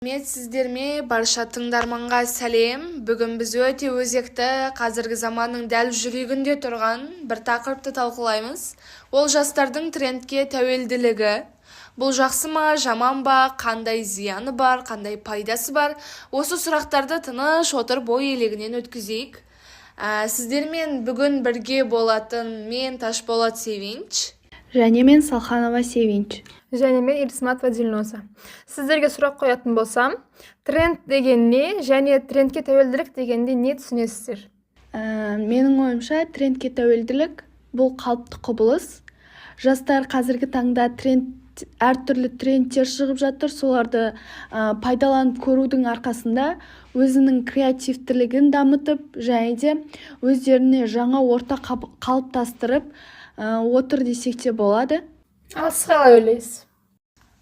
Сәлеметсіздер ме, барша тыңдарманға сәлем! Бүгін біз өте өзекті, қазіргі заманның дәл жүрегінде тұрған бір тақырыпты талқылаймыз. Ол – жастардың трендке тәуелділігі. Бұл жақсы ма, жаман ба, қандай зияны бар, қандай пайдасы бар? Осы сұрақтарды тыныш отырып ой елегінен өткізейік. Сіздермен бүгін бірге болатын мен, Ташболат Севинч. Және мен, Салханова Севинч. Және мен, Ирсматова Дильноза. Сіздерге сұрақ қоятын болсам, тренд деген не және трендке тәуелділік дегенде не түсінесіздер? Менің ойымша, трендке тәуелділік – бұл қалыпты құбылыс. Жастар қазіргі таңда тренд, әртүрлі трендтер шығып жатыр, соларды пайдаланып көрудің арқасында өзінің креативтілігін дамытып және де өздеріне жаңа орта қалыптастырып отыр десек те болады. Ал сіз қалай ойлайсыз?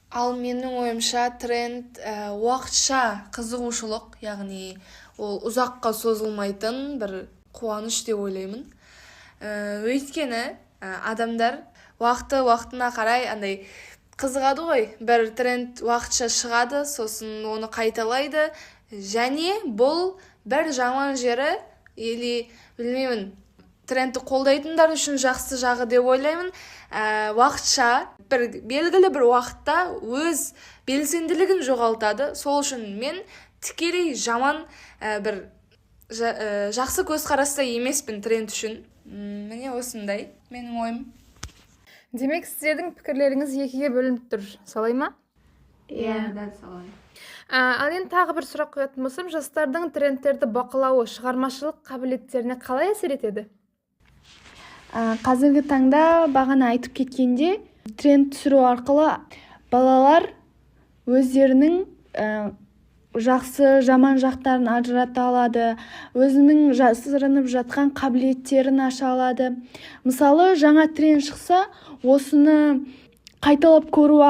Ал менің ойымша, тренд уақытша қызығушылық, яғни ол ұзаққа созылмайтын бір қуаныш деп ойлаймын. Өйткені адамдар уақыты уақытына қарай андай қызығады ғой. Бір тренд уақытша шығады, сосын оны қайталайды. Және бұл бір жаман жері или білмеймін, трендті қолдайтындар үшін жақсы жағы деп ойлаймын, уақытша бір белгілі бір уақытта өз белсенділігін жоғалтады. Сол үшін мен тікелей жаман бір жақсы көзқараста емеспін тренд үшін. Міне, осындай менің ойым. Демек, сіздердің пікірлеріңіз екіге бөлініп тұр, солай ма? Иә. Дәл солай. Ал енді тағы бір сұрақ қоятын болсам, жастардың трендтерді бақылауы шығармашылық қабілеттеріне қалай әсер етеді? Қазіргі таңда, бағана айтып кеткенде, тренд түсіру арқылы балалар өздерінің жақсы, жаман жақтарын ажырата алады, өзінің жасырынып жатқан қабілеттерін аша алады. Мысалы, жаңа тренд шықса, осыны қайталап көру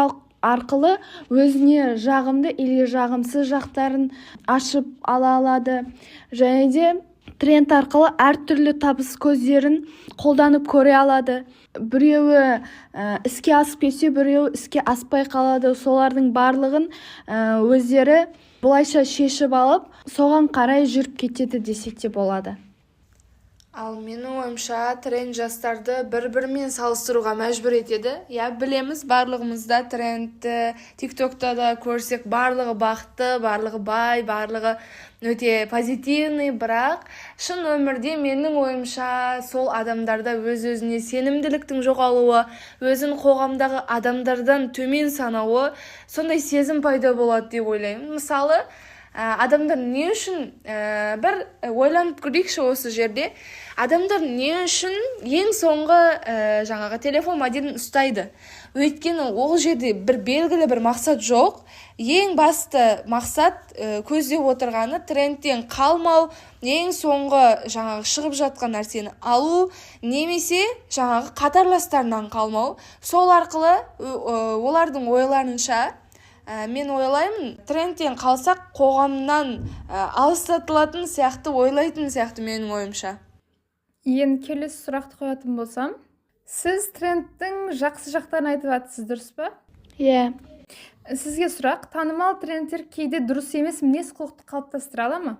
арқылы өзіне жағымды или жағымсыз жақтарын ашып ала алады. Және де тренд арқылы әртүрлі табыс көздерін қолданып көре алады. Біреуі іске асып кетсе, біреуі іске аспай қалады. Солардың барлығын өздері былайша шешіп алып, соған қарай жүріп кетеді десек те болады. Ал менің ойымша, тренд жастарды бір-бірімен салыстыруға мәжбүр етеді. Иә, білеміз, барлығымыз да трендті Тиктокта да көрсек, барлығы бақытты, барлығы бай, барлығы өте позитивный. Бірақ шын өмірде, менің ойымша, сол адамдарда өз өзіне сенімділіктің жоғалуы, өзін қоғамдағы адамдардан төмен санауы, сондай сезім пайда болады деп ойлаймын. Мысалы, адамдар не үшін, бір ойланып көрейікші осы жерде, адамдар не үшін ең соңғы жаңағы телефон моделін ұстайды? Өйткені ол жерде бір белгілі бір мақсат жоқ. Ең басты мақсат, көздеп отырғаны – трендтен қалмау, ең соңғы жаңағы шығып жатқан нәрсені алу немесе жаңағы қатарластарынан қалмау. Сол арқылы олардың ойларынша, мен ойлаймын, трендтен қалсақ, қоғамнан алыстатылатын сияқты ойлайтын сияқты, менің ойымша. Енді келесі сұрақты қоятын болсам, сіз трендтің жақсы жақтарын айтып жатсыз, дұрыс па? Иә. Сізге сұрақ: танымал трендтер кейде дұрыс емес мінез құлықты қалыптастыра ала ма?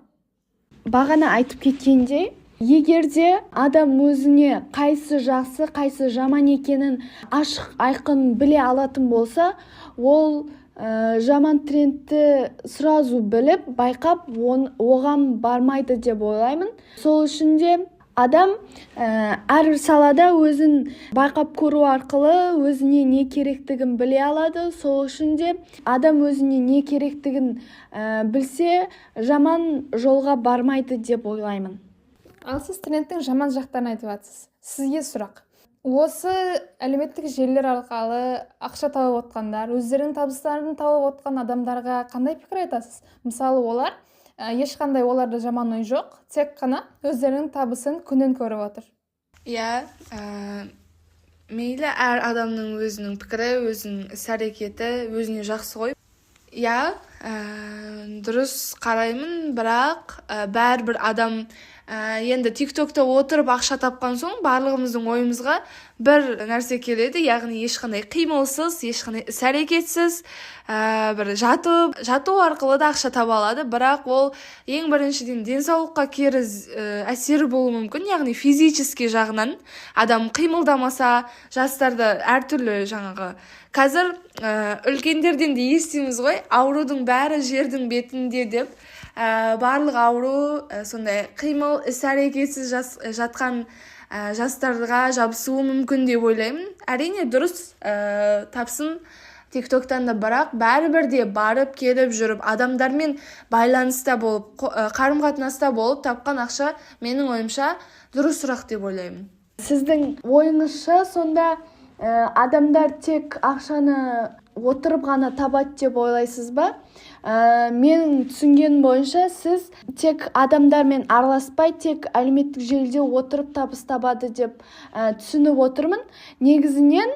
Бағана айтып кеткендей, егер де адам өзіне қайсы жақсы, қайсы жаман екенін ашық айқын біле алатын болса, ол жаман трендті сразу біліп, байқап, оған бармайды деп ойлаймын. Сол үшін де адам әрбір салада өзін байқап көру арқылы өзіне не керектігін біле алады. Сол үшін де адам өзіне не керектігін білсе, жаман жолға бармайды деп ойлаймын. Ал сіз трендтің жаман жақтарын айтып жатсыз. Сізге сұрақ: осы әлеуметтік желілер арқылы ақша тауып отқандар, өздерінің табыстарын тауып отқан адамдарға қандай пікір айтасыз? Мысалы, олар ешқандай, оларда жаман ой жоқ, тек қана өздерінің табысын, күнін көріп отыр. Иә, мейлі, әр адамның өзінің пікірі, өзінің іс әрекеті өзіне жақсы ғой. Иә, дұрыс қараймын, бірақ бәрібір адам Енді Тиктокта отырып ақша тапқан соң, барлығымыздың ойымызға бір нәрсе келеді, яғни ешқандай қимылсыз, ешқандай іс әрекетсіз, бір жатып жату арқылы да ақша таба алады. Бірақ ол, ең біріншіден, денсаулыққа кері әсері болуы мүмкін, яғни физический жағынан адам қимылдамаса. Жастарды әртүрлі жаңағы қазір үлкендерден де естиміз ғой, аурудың бәрі жердің бетінде деп. Барлық ауру сондай қимыл, іс әрекетсіз жатқан жастарға жабысуы мүмкін деп ойлаймын. Әрине, дұрыс, тапсын Тиктоктан да, бірақ бәрібір де барып келіп жүріп, адамдармен байланыста болып, қарым қатынаста болып тапқан ақша, менің ойымша, дұрысырақ деп ойлаймын. Сіздің ойыңызша, сонда адамдар тек ақшаны отырып ғана табады деп ойлайсыз ба? Менің түсінгенім бойынша, сіз тек адамдармен араласпай, тек әлеуметтік желіде отырып табыс табады деп түсініп отырмын. Негізінен,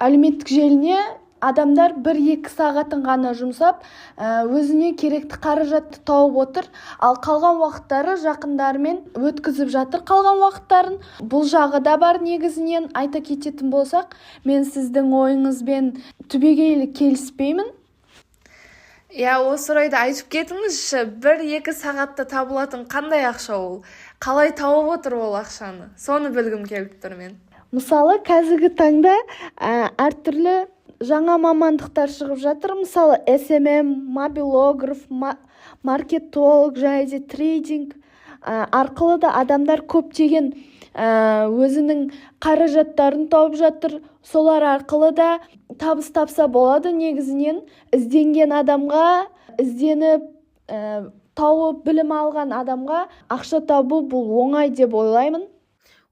әлеуметтік желіне адамдар 1-2 сағатын ғана жұмсап, өзіне керекті қаражатты тауып отыр, ал қалған уақыттары жақындарымен өткізіп жатыр қалған уақыттарын. Бұл жағы да бар. Негізінен айта кететін болсақ, мен сіздің ойыңызбен түбегейлі келіспеймін. Иә, осы орайда айтып кетіңізші, 1-2 сағатта табылатын қандай ақша ол? Қалай тауып отыр ол ақшаны? Соны білгім келіп тұр мен. Мысалы, қазіргі таңда әртүрлі жаңа мамандықтар шығып жатыр, мысалы, SMM, мобилограф, маркетолог және де трейдинг арқылы да адамдар көптеген өзінің қаражаттарын тауып жатыр. Солар арқылы да табыс тапса болады. Негізінен, ізденген адамға, ізденіп, тауып, білім алған адамға ақша табу бұл оңай деп ойлаймын.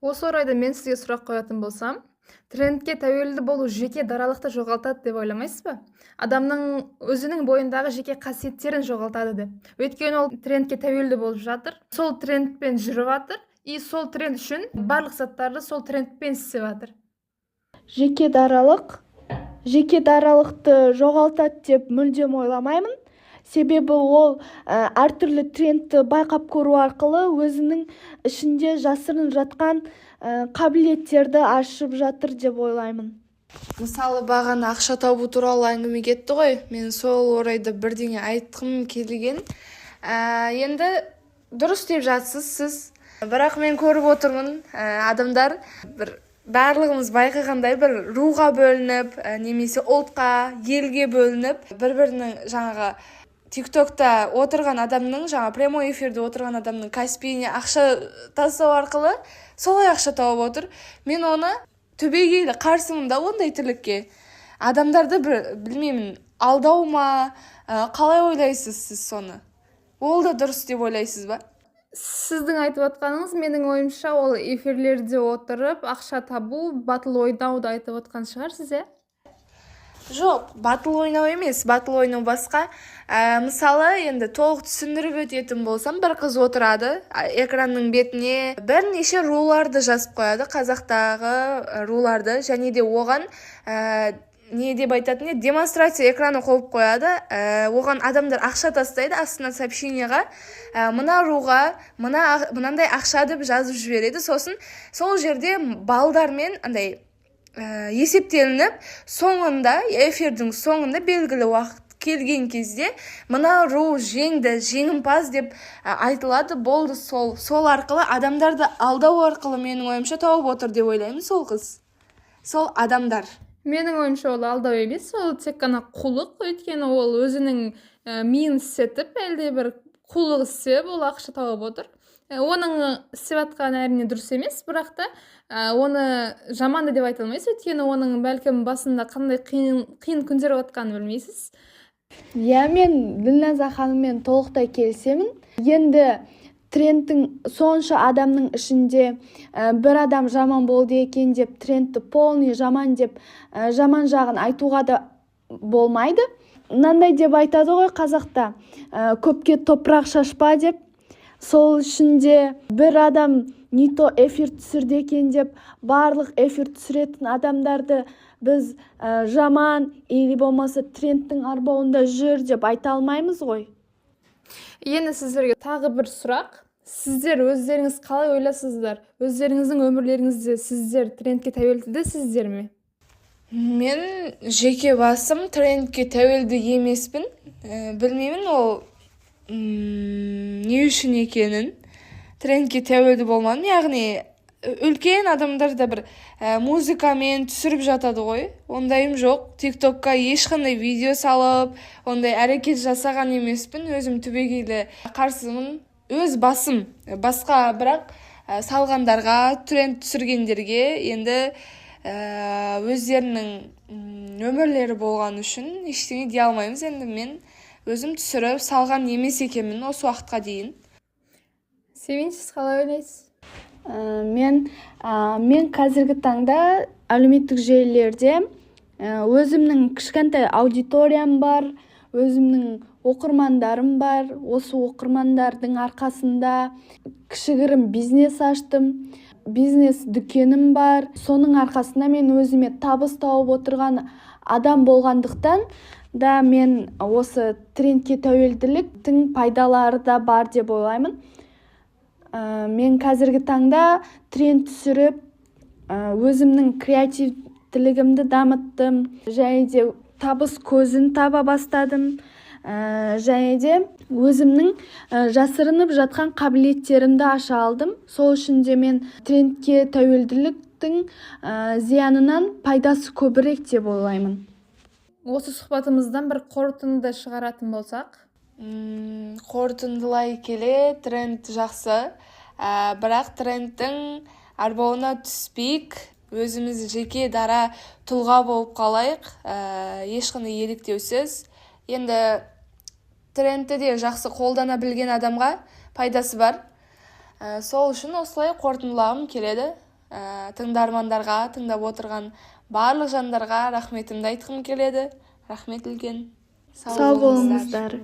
Осы орайда мен сізге сұрақ қоятын болсам, трендке тәуелді болу жеке даралықты жоғалтады деп ойламайсыз ба? Адамның өзінің бойындағы жеке қасиеттерін жоғалтады деп. Өйткені ол трендке тәуелді болып жатыр, сол трендпен жүріп жатыр и сол тренд үшін барлық заттарды сол трендпен істеп жатыр. Жеке даралықты жоғалтады деп мүлдем ойламаймын, себебі ол әртүрлі трендті байқап көру арқылы өзінің ішінде жасырын жатқан қабілеттерді ашып жатыр деп ойлаймын. Мысалы, бағана ақша табу туралы әңгіме кетті ғой, мен сол орайда бірдеңе айтқым келген. Енді дұрыс деп жатсыз сіз, бірақ мен көріп отырмын, адамдар бір барлығымыз байқағандай бір руға бөлініп, немесе ұлтқа, елге бөлініп, бір бірінің жаңағы Тиктокта отырған адамның, жаңа прямой эфирде отырған адамның Каспиіне ақша тастау арқылы солай ақша тауып отыр. Мен оны түбегейлі қарсымын да ондай тірлікке. Адамдарды бір, білмеймін, алдау ма? Қалай ойлайсыз сіз соны? Ол да дұрыс деп ойлайсыз ба? Сіздің айтып отқаныңыз, менің ойымша, ол эфирлерде отырып ақша табу, батыл ойнауды айтып отқан шығарсыз, иә? Жоқ, батыл ойнау емес, батыл ойнау басқа. Мысалы, енді толық түсіндіріп өтетін болсам, бір қыз отырады, экранның бетіне бірнеше руларды жазып қояды, қазақтағы руларды, және де оған не деп айтатын еді, демонстрация экраны қойып қояды. Оған адамдар ақша тастайды, астына сообщение ға мына руға мынандай ақша деп жазып жібереді. Сосын сол жерде балдармен андай есептелініп, соңында, эфирдің соңында белгілі уақыт келген кезде мына ру жеңді, жеңімпаз деп айтылады, болды. Сол арқылы, адамдарды алдау арқылы, менің ойымша, тауып отыр деп ойлаймын сол қыз, сол адамдар. Менің ойымша, ол алдау емес, ол тек қана қулық. Өйткені ол өзінің миын істетіп, әлде бір қулық істеп, ол ақша тауып отыр. Оның істеп жатқаны, әрине, дұрыс емес, бірақ та оны жаман да деп айта алмайсыз, өйткені оның бәлкім басында қандай қиын, қиын күндер өткенін білмейсіз. Иә, мен Ділназа ханыммен толықтай келісемін. Енді трендтің сонша адамның ішінде бір адам жаман болды екен деп, трендті полный жаман деп, жаман жағын айтуға да болмайды. Мынандай деп айтады ғой қазақта, көпке топырақ шашпа деп. Сол үшін де бір адам не то эфир түсірді екен деп, барлық эфир түсіретін адамдарды біз жаман или болмаса трендтің арбауында жүр деп айта алмаймыз ғой. Енді сіздерге тағы бір сұрақ. Сіздер өздеріңіз қалай ойлайсыздар? Өздеріңіздің өмірлеріңізде сіздер трендке тәуелдісіздер ме? Мен жеке басым трендке тәуелді емеспін. Білмеймін ол не үшін екенін. Трендке тәуелді болмадым. Яғни үлкен адамдар да бір музыкамен түсіріп жатады ғой. Ондайым жоқ. Тиктокқа ешқандай видео салып, ондай әрекет жасаған емеспін. Өзім түбегейлі қарсымын. Өз басым. Басқа бірақ салғандарға, тренд түсіргендерге енді өздерінің өмірлері болған үшін ештеңе дей алмаймыз. Енді мен өзім түсіріп салған емес екенмін осы уақытқа дейін. Севинч, сіз қалай ойлайсыз? Мен қазіргі таңда әлеуметтік желілерде өзімнің кішкентай аудиториям бар, өзімнің оқырмандарым бар. Осы оқырмандардың арқасында кішігірім бизнес аштым, бизнес дүкенім бар. Соның арқасында мен өзіме табыс тауып отырған адам болғандықтан да, мен осы трендке тәуелділіктің пайдалары да бар деп ойлаймын. Мен қазіргі таңда тренд түсіріп, өзімнің креативтілігімді дамыттым және де табыс көзін таба бастадым. Және де өзімнің жасырынып жатқан қабілеттерімді аша алдым. Сол үшін де мен трендке тәуелділіктің зиянынан пайдасы көбірек деп ойлаймын. Осы сұхбатымыздан бір қорытынды шығаратын болсақ? Қорытындылай келе, тренд жақсы, бірақ трендтің арбауына түспейік, өзіміз жеке дара тұлға болып қалайық, ешқандай еліктеусіз. Енді трендті де жақсы қолдана білген адамға пайдасы бар. Сол үшін осылай қорытындылағым келеді. Тыңдармандарға, тыңдап отырған барлық жандарға рахметімді айтқым келеді. Рахмет үлкен. Сау болыңыздар.